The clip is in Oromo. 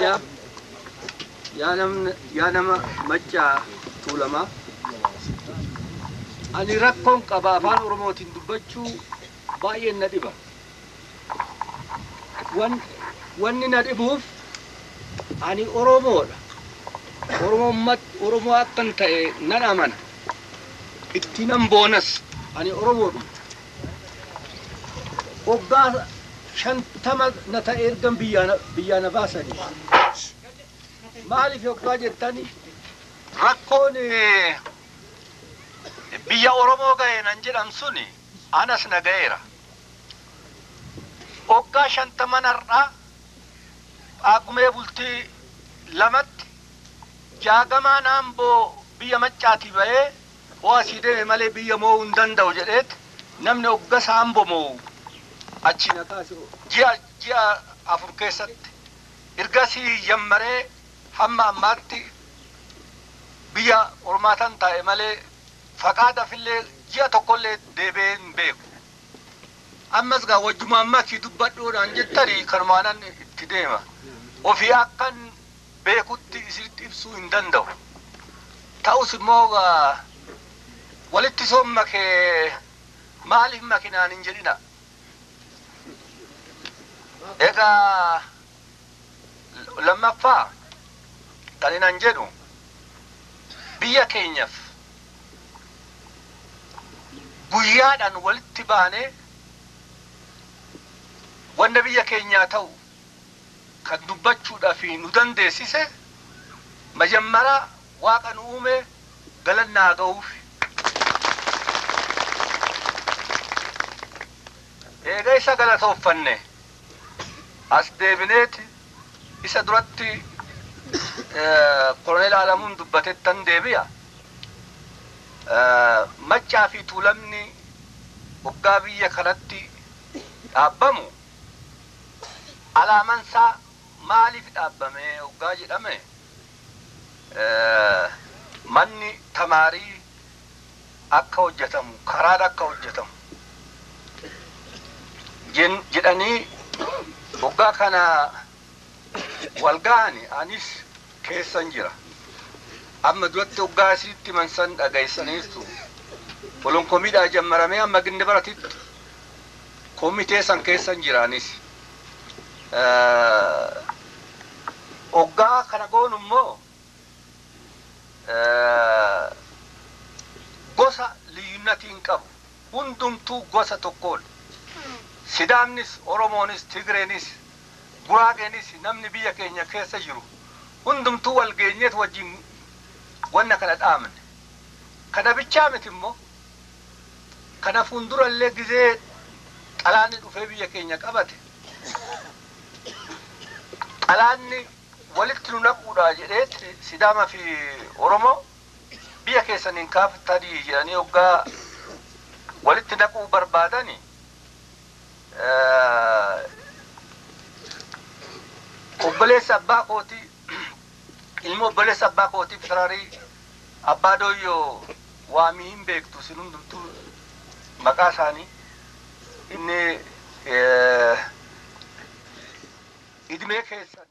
Keenya yaa nama Maccaa Tuulamaa, ani rakkoon qaba, afaan Oromootiin dubbachuu baay'een na dhiba. Wanni na dhibuuf ani Oromoodha. Oromoo akkan ta'e nan amana. Itti nan boonas, ani Oromoodhuma. Waggaa 50 na ta'e ergan biyyaa na baasanii. Maaliif yoggaa jettani, rakkoon biyya Oromoo ga'e nan jedhan suni anas na ga'eera. Waggaa 50n har'aa Paagumee bultii 2tti Jaagamaan Amboo biyya Maccaatii ba'ee hoo asii deeme malee biyya moo'uu hin danda'u jedheet namni hoggasa Amboo moo'u achi na kaase ji'a 4 keessatti. Ergasii jammaree hamma ammaatti biyya ormaatan taa'e malee faqaadafillee ji'a tokkollee deebi'ee hin beeku. Ammas gaa wajjuma ammasii dubbadhuudhaan jettanii kanumaanan itti deema. Ofii akkan beekutti isinitti ibsuu hin danda'u. Ta'us immoo walitti soomma kee maaliif makinaan hin jedhina. Egaa lammaffaa kan inan jedhu, biyya keenyaaf guyyaadhaan walitti baanee wanta biyya keenyaa ta'u kan dubbachuudhaaf nu dandeessise majammara Waaqa nu uume galannaa ga'uuf. Eega isa galatooffanne as deebineeti isa duratti Koloneel Alamuun dubbatettan deebi'a. Maccaa fi Tuulamni waggaa biyya kanatti dhaabbamu alaamansaa maaliif dhaabbame waggaa jedhame, manni tamaarii akka hojjetamu, karaan akka hojjetamu jedhanii waggaa kana wal ga'ani, anis keessan jira. Amma duratti waggaa isinitti mansan dhagaysaniirtu. Olonkomiidhaa jammaramee amma Ginda Baratitti komitee san keessan jira anis. Waggaa kana goonu immoo gosa liyyunnatiin qabu, hundumtuu gosa tokkoodha. Sidaamnis, Oromoonis, Tigreenis, Guraageenis, namni biyya keenya keessa jiru hundumtuu wal geenyeet wajjin wanna kana dhaabne. Kana bichaa miti immoo, kana fuuldurallee gizee xalaanni dhufee biyya keenya qabate, xalaanni walitti nu naquudha jedheet Sidaama fi Oromoo biyya keessaniin kaaftanii jedhanii hoggaa walitti naquu barbaadani, obboleessa abbaa kootii, ilma obboleessa abbaa kootii, Fitirarii Abbaa Dooyyoo waamii hin beektu isin hundumtuu maqaa isaanii, inni idimee keessan